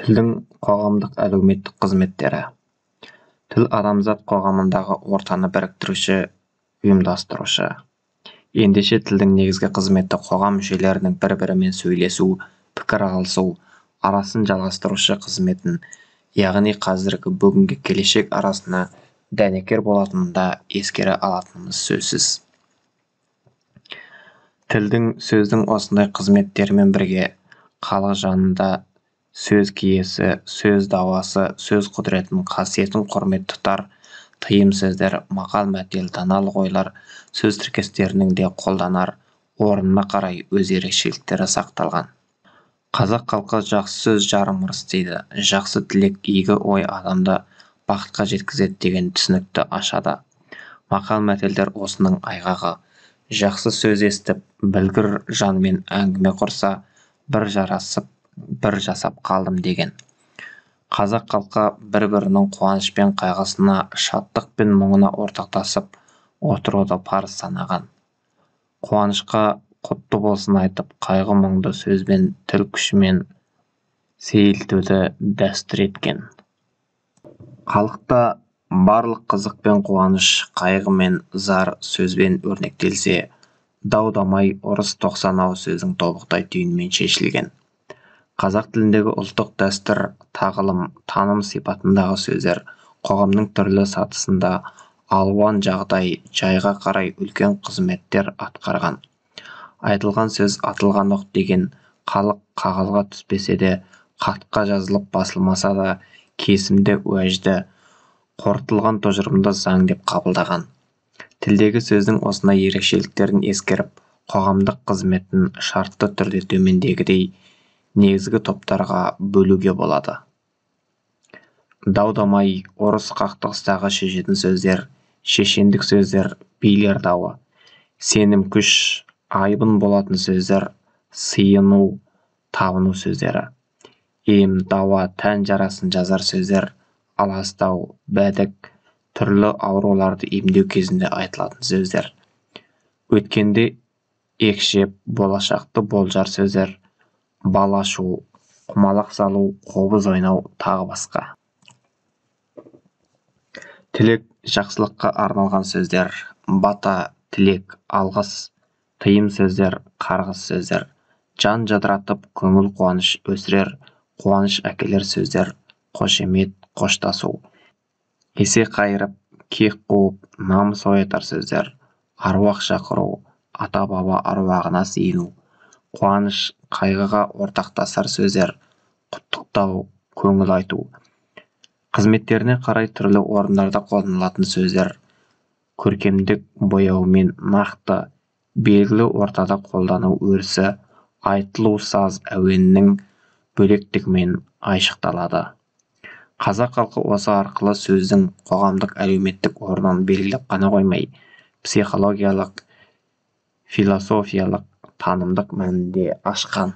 Тілдің қоғамдық әлеуметтік қызметтері. Тіл адамзат қоғамындағы ортаны біріктіруші, ұйымдастырушы. Ендеше тілдің негізгі қызметі қоғам мүшелерінің бір-бірімен сөйлесу, пікір алысу, арасын жалғастырушы қызметін, яғни қазіргі, бүгінгі, келешек арасына дәнекер болатынын да ескере алатынымыз сөзсіз. Тілдің, сөздің осындай қызметтерімен бірге халық жанында сөз киесі, сөз дауасы, сөз құдіретін, қасиетін құрмет тұтар тыйым сөздер, мақал-мәтел, даналық ойлар, сөз тіркестерінің де қолданар орнына қарай өз ерекшеліктері сақталған. Қазақ халқы жақсы сөз жарым ырыс дейді, жақсы тілек, игі ой адамды бақытқа жеткізеді деген түсінікті ашады. Мақал-мәтелдер осының айғағы. Жақсы сөз естіп, білгір жанмен әңгіме құрса, бір жарасып, бір жасап қалдым деген. Қазақ халқы бір-бірінің қуаныш пен қайғысына, шаттық пен мұңына ортақтасып отыруды парыз санаған. Қуанышқа құтты болсын айтып, қайғы-мұңды сөзбен, тіл күшімен сейілтуді дәстүр еткен. Халықта барлық қызық пен қуаныш, қайғы мен зар сөзбен өрнектелсе, дау-дамай, ұрыс 90 ауыз сөздің тобықтай түйінімен шешілген. Қазақ тіліндегі ұлттық дәстүр, тағылым, таным сипатындағы сөздер қоғамның түрлі сатысында алуан жағдай, жайға қарай үлкен қызметтер атқарған. Айтылған сөз атылған оқ деген халық қағазға түспесе де, хатқа жазылып басылмаса да, кесімді уәжді, қорытылған тұжырымды заң деп қабылдаған. Тілдегі сөздің осындай ерекшеліктерін ескеріп, қоғамдық қызметін шартты түрде төмендегідей негізгі топтарға бөлуге болады. Дау-дамай, ұрыс қақтығыстағы шешетін сөздер, шешендік сөздер, билер дауы, сенім күш, айбын болатын сөздер, сыйыну, табыну сөздері, ем, дауа, тән жарасын жазар сөздер, аластау, бәдік, түрлі ауруларды емдеу кезінде айтылатын сөздер, өткенді екшеп, болашақты болжар сөздер, бал ашу, құмалақ салу, қобыз ойнау, тағы басқа. Тілек, жақсылыққа арналған сөздер, бата, тілек, алғыс, тыйым сөздер, қарғыс сөздер, жан жадыратып, көңіл қуаныш өсірер, қуаныш әкелер сөздер, қошемет, қоштасу, есе қайырып, кек қуып, намыс оятар сөздер, аруақ шақыру, ата-баба аруағына сыйыну, қуаныш, қайғыға ортақтасар сөздер, құттықтау, көңіл айту. Қызметтеріне қарай түрлі орындарда қолданылатын сөздер көркемдік бояумен нақты, белгілі ортада қолдану өрісі, айтылу саз әуенінің бөлектігімен айшықталады. Қазақ халқы осы арқылы сөздің қоғамдық әлеуметтік орнын белгілеп қана қоймай, психологиялық, философиялық, танымдық мәнінде ашқан.